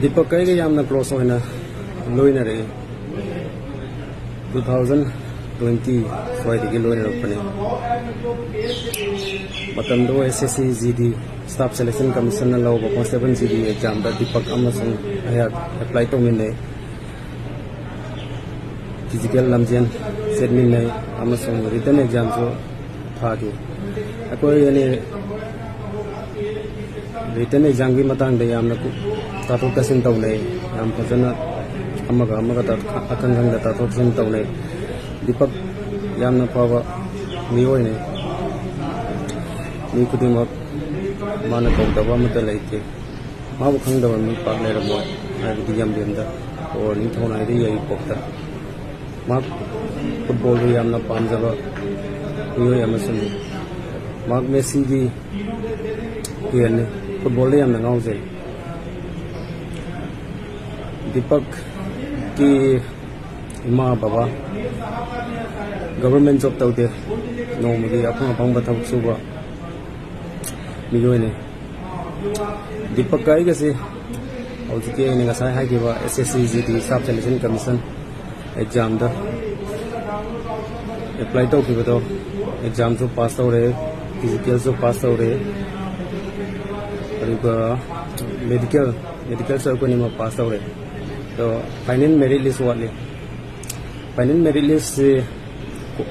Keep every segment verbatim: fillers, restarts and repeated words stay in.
ꯗꯤꯄꯛꯀ ꯑꯩꯒ ꯌꯥꯝꯅ ꯀ꯭ꯂꯣꯁ ꯑꯣꯏꯅ ꯂꯣꯏꯅꯔꯛꯏ꯫ ꯇꯨ ꯊꯥꯎꯖꯟ ꯇ꯭ꯋꯦꯟꯇꯤ ꯁ꯭ꯋꯥꯏꯗꯒꯤ ꯂꯣꯏꯅꯔꯛꯄꯅꯤ꯫ ꯃꯇꯝꯗꯨ S S C G D, staff selection ꯀꯃꯤꯁꯟꯅ ꯂꯧꯕ ꯀꯣꯟꯁꯇꯦꯕꯜ ꯖꯤ ꯗꯤ ꯑꯦꯛꯖꯥꯝꯗ ꯗꯤꯄꯛ ꯑꯃꯁꯨꯡ ꯑꯩꯍꯥꯛ ꯑꯦꯄ꯭ꯂꯥꯏ ꯇꯧꯃꯤꯟꯅꯩ꯫ ꯐꯤꯖꯤꯀꯦꯜ ꯂꯝꯖꯦꯟ ꯆꯦꯟꯃꯤꯟꯅꯩ ꯑꯃꯁꯨꯡ ꯔꯤꯇꯟ ꯑꯦꯛꯖꯥꯝꯁꯨ ꯊꯥꯈꯤ꯫ ꯑꯩꯈꯣꯏ ꯑꯅꯤ ꯔꯤꯇꯟ ꯑꯦꯛꯖꯥꯝꯒꯤ ꯃꯇꯥꯡꯗ ꯌꯥꯝꯅ ꯀꯨ-, ꯇꯥꯊꯣꯛ ꯇꯥꯁꯤꯟ ꯇꯧꯅꯩ꯫ ꯌꯥꯝ ꯐꯖꯅ ꯑꯃꯒ ꯑꯃꯒ ꯇꯥ-, ꯑꯈꯪ ꯈꯪꯗ ꯇꯥꯊꯣꯛ ꯇꯥꯁꯤꯟ ꯇꯧꯅꯩ꯫ ꯗꯤꯄꯛ ꯌꯥꯝꯅ ꯐꯕ ꯃꯤꯑꯣꯏꯅꯤ꯫ ꯃꯤ ꯈꯨꯗꯤꯡꯃꯛ ꯃꯥꯅ ꯀꯧꯗꯕ ꯑꯃꯠꯇ ꯂꯩꯇꯦ꯫ ꯃꯥꯕꯨ ꯈꯪꯗꯕ ꯃꯤ ꯄꯥꯛ ꯂꯩꯔꯝꯃꯣꯏ, ꯍꯥꯏꯕꯗꯤ ꯌꯥꯝꯕꯦꯝꯗ ꯑꯣꯔ ꯅꯤꯡꯊꯧ ꯅꯥꯏꯗ ꯌꯥꯏꯔꯤꯄꯣꯛꯇ꯫ ꯃꯍꯥꯛ ꯐꯨꯠꯕꯣꯜꯕꯨ ꯌꯥꯝꯅ ꯄꯥꯝꯖꯕ ꯃꯤꯑꯣꯏ ꯑꯃꯁꯨꯅꯤ꯫ ꯃꯍꯥꯛ ꯃꯦꯁꯤꯒꯤ ꯐꯦꯟꯅꯤ꯫ ꯐꯨꯠꯕꯣꯜꯗ ꯌꯥꯝꯅ ꯉꯥꯎꯖꯩ꯫ ꯗꯤꯄꯛꯀꯤ ꯏꯃꯥ ꯕꯕꯥ ꯒꯚꯔꯟꯃꯦꯟ ꯖꯣꯕ ꯇꯧꯗꯦ꯫ ꯅꯣꯡꯃꯒꯤ ꯑꯐꯪ ꯑꯐꯪꯕ ꯊꯕꯛ ꯁꯨꯕ ꯃꯤꯑꯣꯏꯅꯤ꯫ ꯗꯤꯄꯛꯀ ꯑꯩꯒꯁꯤ ꯍꯧꯖꯤꯛꯀꯤ ꯑꯩꯅ ꯉꯁꯥꯏ ꯍꯥꯏꯈꯤꯕ S S C G D, staff selection commission ꯑꯦꯛꯖꯥꯝꯗ ꯑꯦꯄ꯭ꯂꯥꯏ ꯇꯧꯈꯤꯕꯗꯣ, ꯑꯦꯛꯖꯥꯝꯁꯨ ꯄꯥꯁ ꯇꯧꯔꯦ, ꯐꯤꯖꯤꯀꯦꯜꯁꯨ ꯄꯥꯁ ꯇꯧꯔꯦ, ꯑꯗꯨꯒ ꯃꯦꯗꯤꯀꯦꯜ, ꯃꯦꯗꯤꯀꯦꯜꯁꯨ ꯑꯩꯈꯣꯏꯅꯤꯃꯛ ꯄꯥꯁ ꯇꯧꯔꯦ꯫ ꯑꯗꯣ ꯐꯥꯏꯅꯦꯜ ꯃꯦꯔꯤꯠ ꯂꯤꯁ ꯋꯥꯠꯂꯤ꯫ ꯐꯥꯏꯅꯦꯜ ꯃꯦꯔꯤꯠ ꯂꯤꯁꯁꯤ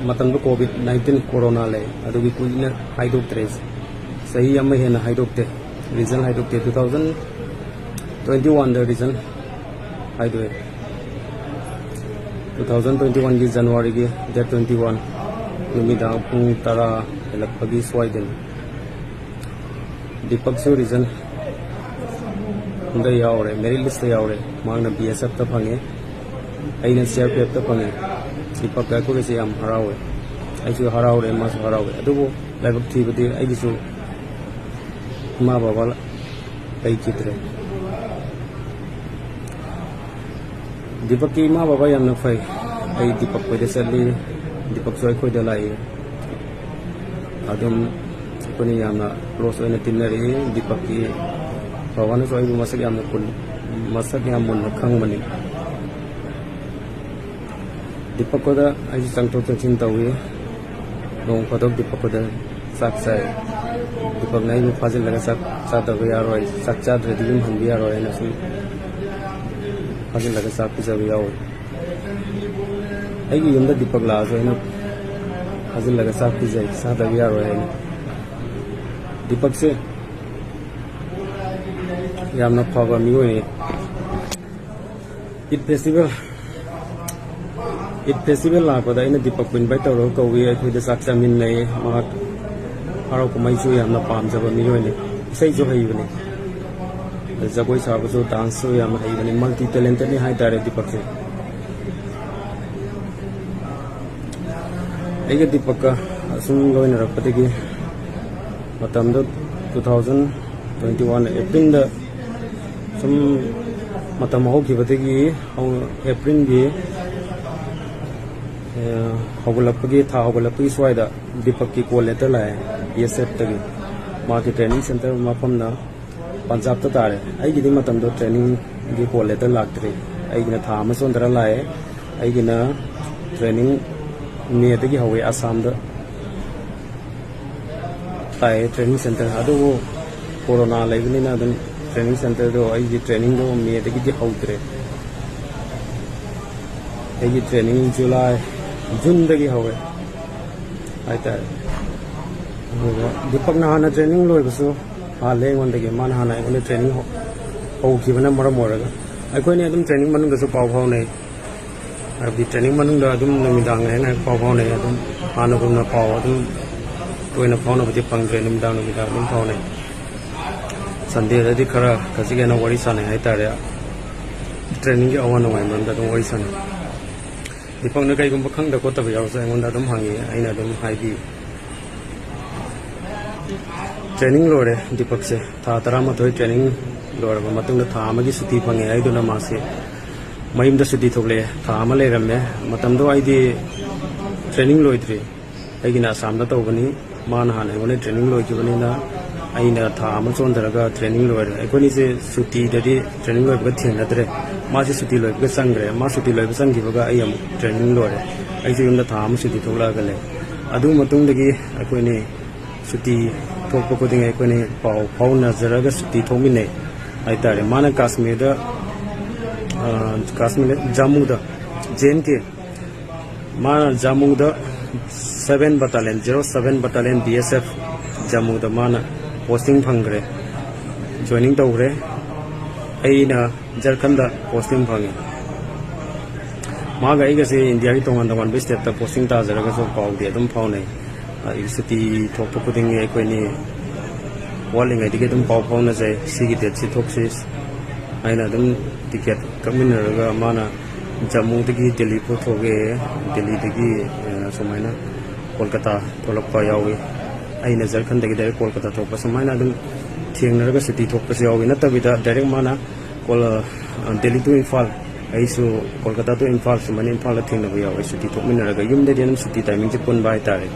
ꯃꯇꯝꯗꯨ ꯀꯣꯚꯤꯗ ꯅꯥꯏꯟꯇꯤꯟ ꯀꯣꯔꯣꯅꯥ ꯂꯩ, ꯑꯗꯨꯒꯤ ꯀꯨꯏꯅ ꯍꯥꯏꯗꯣꯛꯇ꯭ꯔꯦ꯫ ꯆꯍꯤ ꯑꯃ ꯍꯦꯟꯅ ꯍꯥꯏꯗꯣꯛꯇꯦ, ꯔꯤꯖꯜ ꯍꯥꯏꯗꯣꯛꯇꯦ꯫ ꯇꯨ ꯊꯥꯎꯖꯟ ꯇ꯭ꯋꯦꯟꯇꯤ ꯋꯥꯟꯗ ꯔꯤꯖꯜ ꯍꯥꯏꯗꯣꯛꯑꯦ꯫ ꯇꯨ ꯊꯥꯎꯖꯟ ꯇ꯭ꯋꯦꯟꯇꯤ ꯋꯥꯟꯒꯤ ꯖꯅꯋꯥꯔꯤꯒꯤ ꯗꯦꯠ ꯇ꯭ꯋꯦꯟꯇꯤ ꯋꯥꯟ ꯅꯨꯃꯤꯗꯥꯡ ꯄꯨꯡ ꯇꯔꯥ ꯍꯦꯜꯂꯛꯄꯒꯤ ꯁ꯭ꯋꯥꯏꯗꯅꯤ꯫ ꯗꯤꯄꯛꯁꯨ ꯔꯤꯖꯟ ꯗ ꯌꯥꯎꯔꯦ, ꯃꯦꯔꯤꯠ ꯂꯤꯁꯇ ꯌꯥꯎꯔꯦ꯫ ꯃꯍꯥꯛꯅ ꯕꯤ ꯑꯦꯁ ꯑꯦꯐꯇ ꯐꯪꯉꯦ, ꯑꯩꯅ ꯁꯤ ꯑꯥꯔ ꯄꯤ ꯑꯦꯐꯇ ꯐꯪꯉꯦ꯫ ꯗꯤꯄꯛꯀ ꯑꯩꯈꯣꯏꯒꯁꯦ ꯌꯥꯝ ꯍꯔꯥꯎꯋꯦ, ꯑꯩꯁꯨ ꯍꯔꯥꯎꯔꯦ, ꯃꯥꯁꯨ ꯍꯔꯥꯎꯋꯦ꯫ ꯑꯗꯨꯕꯨ ꯂꯥꯏꯕꯛ ꯊꯤꯕꯗꯤ ꯑꯩꯒꯤꯁꯨ ꯏꯃꯥ ꯕꯕꯥ ꯂꯩꯈꯤꯗ꯭ꯔꯦ꯫ ꯗꯤꯄꯛꯀꯤ ꯏꯃꯥ ꯕꯕꯥ ꯌꯥꯝꯅ ꯐꯩ꯫ ꯑꯩ ꯗꯤꯄꯛ ꯈꯣꯏꯗ ꯆꯠꯂꯤ, ꯗꯤꯄꯛꯁꯨ ꯑꯩꯈꯣꯏꯗ ꯂꯥꯛꯏ꯫ ꯑꯗꯨꯝ ꯑꯩꯈꯣꯏꯅ ꯌꯥꯝꯅ ꯀ꯭ꯂꯣꯁ ꯑꯣꯏꯅ ꯇꯤꯟꯅꯔꯛꯏ꯫ ꯗꯤꯄꯛꯀꯤ ꯕꯕꯥꯅꯁꯨ ꯑꯩꯕꯨ ꯃꯁꯛ ꯌꯥꯝꯅ ꯈꯨꯜ-, ꯃꯁꯛ ꯌꯥꯝ ꯃꯨꯟꯅ ꯈꯪꯕꯅꯤ꯫ ꯗꯤꯄꯛ ꯈꯣꯏꯗ ꯑꯩꯁꯨ ꯆꯪꯊꯣꯛ ꯆꯪꯁꯤꯟ ꯇꯧꯏ꯫ ꯅꯣꯡ ꯐꯥꯗꯣꯛ ꯗꯤꯄꯛ ꯈꯣꯏꯗ ꯆꯥꯛ ꯆꯥꯏ꯫ ꯗꯤꯄꯛꯅ ꯑꯩꯕꯨ ꯐꯥꯖꯤꯜꯂꯒ ꯆꯥꯛ ꯆꯥꯗꯕ ꯌꯥꯔꯣꯏ, ꯆꯥꯛ ꯆꯥꯗ꯭ꯔꯗꯤ ꯌꯨꯝ ꯍꯟꯕ ꯌꯥꯔꯣꯏ ꯍꯥꯏꯅ ꯁꯨꯝ ꯐꯥꯖꯤꯜꯂꯒ ꯆꯥꯛ ꯄꯤꯖꯕ ꯌꯥꯎꯏ꯫ ꯑꯩꯒꯤ ꯌꯨꯝꯗ ꯗꯤꯄꯛ ꯂꯥꯛꯑꯁꯨ ꯑꯩꯅ ꯐꯥꯖꯤꯜꯂꯒ ꯆꯥꯛ ꯄꯤꯖꯩ, ꯆꯥꯗꯕ ꯌꯥꯔꯣꯏ ꯍꯥꯏꯅ꯫ ꯗꯤꯄꯛꯁꯦ ꯌꯥꯝꯅ ꯐꯕ ꯃꯤꯑꯣꯏꯅꯤ꯫ ꯏꯠ ꯐꯦꯁꯇꯤꯚꯦꯜ, ꯏꯠ ꯐꯦꯁꯇꯤꯚꯦꯜ ꯂꯥꯛꯄꯗ ꯑꯩꯅ ꯗꯤꯄꯛꯄꯨ ꯏꯟꯚꯥꯏꯠ ꯇꯧꯔꯒ ꯀꯧꯏ꯫ ꯑꯩꯈꯣꯏꯗ ꯆꯥꯛ ꯆꯥꯃꯤꯟꯅꯩ꯫ ꯃꯍꯥꯛ ꯍꯔꯥꯎ ꯀꯨꯝꯍꯩꯁꯨ ꯌꯥꯝꯅ ꯄꯥꯝꯖꯕ ꯃꯤꯑꯣꯏꯅꯤ꯫ ꯏꯁꯩꯁꯨ ꯍꯩꯕꯅꯤ꯫ ꯑꯗ ꯖꯒꯣꯏ ꯁꯥꯕꯁꯨ, ꯗꯥꯟꯁꯁꯨ ꯌꯥꯝꯅ ꯍꯩꯕꯅꯤ꯫ ꯃꯜꯇꯤ ꯇꯦꯂꯦꯟꯇꯦꯠꯅꯤ ꯍꯥꯏꯇꯥꯔꯦ ꯗꯤꯄꯛꯁꯦ꯫ ꯑꯩꯒ ꯗꯤꯄꯛꯀ ꯑꯁꯨꯝ ꯂꯣꯏꯅꯔꯛꯄꯗꯒꯤ ꯃꯇꯝꯗꯣ two thousand twenty one April ꯗ ꯁꯨꯝ ꯃꯇꯝ ꯍꯧꯈꯤꯕꯗꯒꯤ ꯍꯧ-, April ꯒꯤ, ꯑ, ꯍꯧꯒꯠꯂꯛꯄꯒꯤ, ꯊꯥ ꯍꯧꯒꯠꯂꯛꯄꯒꯤ ꯁ꯭ꯋꯥꯏꯗ ꯗꯤꯄꯛꯀꯤ call letter ꯂꯥꯛꯑꯦ B S F ꯇꯒꯤ꯫ ꯃꯥꯒꯤ training center ꯃꯐꯝꯅ ꯄꯟꯖꯥꯕꯇ ꯇꯥꯔꯦ꯫ ꯑꯩꯒꯤꯗꯤ ꯃꯇꯝꯗꯣ training ꯒꯤ call letter ꯂꯥꯛꯇ꯭ꯔꯤ꯫ ꯑꯩꯒꯤꯅ ꯊꯥ ꯑꯃ ꯆꯣꯟꯊꯔ ꯂꯥꯛꯑꯦ꯫ ꯑꯩꯒꯤꯅ training May ꯗꯒꯤ ꯍꯧꯋꯦ, ꯑꯁꯥꯝꯗ ꯇꯥꯛꯑꯦ training center꯫ ꯑꯗꯨꯕꯨ ꯀꯣꯔꯣꯅꯥ ꯂꯩꯕꯅꯤꯅ ꯑꯗꯨꯝ training center ꯗꯣ, ꯑꯩꯒꯤ training ꯗꯣ May ꯗꯒꯤꯗꯤ ꯍꯧꯗ꯭ꯔꯦ꯫ ꯑꯩꯒꯤ training July, June ꯗꯒꯤ ꯍꯧꯋꯦ ꯍꯥꯏꯇꯥꯔꯦ꯫ ꯑꯗꯨꯒ ꯗꯤꯄꯛꯅ ꯍꯥꯟꯅ training ꯂꯣꯏꯕꯁꯨ ꯍꯥꯜꯂꯦ ꯑꯩꯉꯣꯟꯗꯒꯤ꯫ ꯃꯥꯅ ꯍꯥꯟꯅ ꯑꯩꯉꯣꯟꯗ training ꯍꯧ-, ꯍꯧꯈꯤꯕꯅ ꯃꯔꯝ ꯑꯣꯏꯔꯒ ꯑꯩꯈꯣꯏꯅꯤ ꯑꯗꯨꯝ training ꯃꯅꯨꯡꯗꯁꯨ ꯄꯥꯎ ꯐꯥꯎꯅꯩ꯫ ꯍꯥꯏꯕꯗꯤ training ꯃꯅꯨꯡꯗ ꯑꯗꯨꯝ ꯅꯨꯃꯤꯗꯥꯡ ꯉꯥꯏꯍꯥꯛ ꯉꯥꯏꯍꯥꯛ ꯄꯥꯎ ꯐꯥꯎꯅꯩ꯫ ꯑꯗꯨꯝ ꯍꯥꯟꯅꯒꯨꯝꯅ ꯄꯥꯎ ꯑꯗꯨꯝ ꯇꯣꯏꯅ ꯐꯥꯎꯅꯕꯗꯤ ꯐꯪꯗ꯭ꯔꯦ, ꯅꯨꯃꯤꯗꯥꯡ ꯅꯨꯃꯤꯗꯥꯡ ꯑꯗꯨꯝ ꯐꯥꯎꯅꯩ꯫ Sunday ꯗꯗꯤ ꯈꯔ ꯈꯖꯤꯛ ꯍꯦꯟꯅ ꯋꯥꯔꯤ ꯁꯥꯟꯅꯩ ꯍꯥꯏꯇꯥꯔꯦ꯫ Training ꯒꯤ ꯑꯋꯥ ꯅꯨꯡꯉꯥꯏ ꯃꯔꯝꯗ ꯑꯗꯨꯝ ꯋꯥꯔꯤ ꯁꯥꯟꯅꯩ꯫ ꯗꯤꯄꯛꯅ ꯀꯩꯒꯨꯝꯕ ꯈꯪꯗ ꯈꯣꯠꯇꯕ ꯌꯥꯎꯔꯁꯨ ꯑꯩꯉꯣꯟꯗ ꯑꯗꯨꯝ ꯍꯪꯉꯤ, ꯑꯩꯅ ꯑꯗꯨꯝ ꯍꯥꯏꯕꯤ꯫ Training ꯂꯣꯏꯔꯦ ꯗꯤꯄꯛꯁꯦ꯫ ꯊꯥ ꯇꯔꯥꯃꯥꯊꯣꯏ training ꯂꯣꯏꯔꯕ ꯃꯇꯨꯡꯗ ꯊꯥ ꯑꯃꯒꯤ ꯁꯨꯇꯤ ꯐꯪꯉꯦ ꯍꯥꯏꯗꯨꯅ ꯃꯥꯁꯤ ꯃꯌꯨꯝꯗ ꯁꯨꯇꯤ ꯊꯣꯛꯂꯛꯑꯦ꯫ ꯊꯥ ꯑꯃ ꯂꯩꯔꯝꯃꯦ꯫ ꯃꯇꯝꯗꯣ ꯑꯩꯗꯤ training ꯂꯣꯏꯗ꯭ꯔꯤ꯫ ꯑꯩꯒꯤꯅ ꯑꯁꯥꯝꯗ ꯇꯧꯕꯅꯤ꯫ ꯃꯥꯅ ꯍꯥꯟꯅ ꯑꯩꯉꯣꯟꯗ training ꯂꯣꯏꯈꯤꯕꯅꯤꯅ ꯑꯩꯅ ꯊꯥ ꯑꯃ ꯆꯣꯟꯊꯔꯒ ꯇ꯭ꯔꯦꯅꯤꯡ ꯂꯣꯏꯔꯦ꯫ ꯑꯩꯈꯣꯏꯅꯤꯁꯦ ꯁꯨꯇꯤꯗꯗꯤ ꯇ꯭ꯔꯦꯅꯤꯡ ꯂꯣꯏꯕꯒ ꯊꯦꯡꯅꯗ꯭ꯔꯦ꯫ ꯃꯥꯁꯦ ꯁꯨꯇꯤ ꯂꯣꯏꯕꯒ ꯆꯪꯈ꯭ꯔꯦ꯫ ꯃꯥ ꯁꯨꯇꯤ ꯂꯣꯏꯕ ꯆꯪꯈꯤꯕꯒ ꯑꯩ ꯑꯃꯨꯛ ꯇ꯭ꯔꯦꯅꯤꯡ ꯂꯣꯏꯔꯦ꯫ ꯑꯩꯁꯨ ꯌꯨꯝꯗ ꯊꯥ ꯑꯃ ꯁꯨꯇꯤ ꯊꯣꯛꯂꯛꯑꯒ ꯂꯩ꯫ ꯑꯗꯨ ꯃꯇꯨꯡꯗꯒꯤ ꯑꯩꯈꯣꯏꯅꯤ ꯁꯨꯇꯤ ꯊꯣꯛꯄ ꯈꯨꯗꯤꯡ ꯑꯩꯈꯣꯏꯅꯤ ꯄꯥꯎ ꯐꯥꯎꯅꯖꯔꯒ ꯁꯨꯇꯤ ꯊꯣꯛꯃꯤꯟꯅꯩ ꯍꯥꯏꯇꯥꯔꯦ꯫ ꯃꯥꯅ ꯀꯥꯁꯃꯤꯔꯗ, ꯑ, ꯀꯥꯁꯃꯤꯔ, ꯖꯝꯃꯨꯗ, ꯖꯦ ꯑꯦꯟ ꯀꯦ, ꯃꯥꯅ ꯖꯝꯃꯨꯗ seven battalion, zero seven battalion B S F ꯖꯝꯃꯨꯗ ꯃꯥꯅ ꯄꯣꯁꯇꯤꯡ ꯐꯪꯈ꯭ꯔꯦ, ꯖꯣꯏꯅꯤꯡ ꯇꯧꯈ꯭ꯔꯦ꯫ ꯑꯩꯅ ꯖꯔꯈꯟꯗ ꯄꯣꯁꯇꯤꯡ ꯐꯪꯉꯦ꯫ ꯃꯥꯒ ꯑꯩꯒꯁꯦ ꯏꯟꯗꯤꯌꯥꯒꯤ ꯇꯣꯉꯥꯟ ꯇꯣꯉꯥꯟꯕ ꯁ꯭ꯇꯦꯠꯇ ꯄꯣꯁꯇꯤꯡ ꯇꯥꯖꯔꯒꯁꯨ ꯄꯥꯎꯗꯤ ꯑꯗꯨꯝ ꯐꯥꯎꯅꯩ꯫ ꯑꯗꯒꯤ ꯁꯨꯇꯤ ꯊꯣꯛꯄ ꯈꯨꯗꯤꯡꯒꯤ ꯑꯩꯈꯣꯏꯅꯤ ꯋꯥꯠꯂꯤꯉꯩꯗꯒꯤ ꯑꯗꯨꯝ ꯄꯥꯎ ꯐꯥꯎꯅꯖꯩ, ꯁꯤꯒꯤ ꯗꯦꯠꯁꯤ ꯊꯣꯛꯁꯤ ꯍꯥꯏꯅ꯫ ꯑꯗꯨꯝ ꯇꯤꯀꯦꯠ ꯀꯛꯃꯤꯟꯅꯔꯒ ꯃꯥꯅ ꯖꯝꯃꯨꯗꯒꯤ ꯗꯦꯜꯂꯤ ꯐꯥꯎ ꯊꯣꯛꯑꯦ, ꯗꯦꯜꯂꯤꯗꯒꯤ, ꯑ, ꯁꯨꯃꯥꯏꯅ ꯀꯣꯜꯀꯇꯥ ꯊꯣꯛꯂꯛꯄ ꯌꯥꯎꯏ, ꯑꯩꯅ ꯖꯔꯈꯟꯗꯒꯤ ꯗꯥꯏꯔꯦꯛ ꯀꯣꯜꯀꯇꯥ ꯊꯣꯛꯄ꯫ ꯁꯨꯃꯥꯏꯅ ꯑꯗꯨꯝ ꯊꯦꯡꯅꯔꯒ ꯁꯨꯇꯤ ꯊꯣꯛꯄꯁꯨ ꯌꯥꯎꯏ, ꯅꯠꯇꯕꯤꯗ ꯗꯥꯏꯔꯦꯛ ꯃꯥꯅ ꯀꯣꯜ-, ꯑ, ꯗꯦꯜꯂꯤ ꯇꯨ ꯏꯝꯐꯥꯜ, ꯑꯩꯁꯨ ꯀꯣꯜꯀꯇꯥ ꯇꯨ ꯏꯝꯐꯥꯜ, ꯁꯨꯃꯥꯏꯅ ꯏꯝꯐꯥꯜꯗ ꯊꯦꯡꯅꯕ ꯌꯥꯎꯋꯦ꯫ ꯁꯨꯇꯤ ꯊꯣꯛꯃꯤꯟꯅꯔꯒ ꯌꯨꯝꯗꯗꯤ ꯑꯗꯨꯝ ꯁꯨꯇꯤ ꯇꯥꯏꯃꯤꯡꯁꯦ ꯄꯨꯟꯕ ꯍꯥꯏꯇꯥꯔꯦ꯫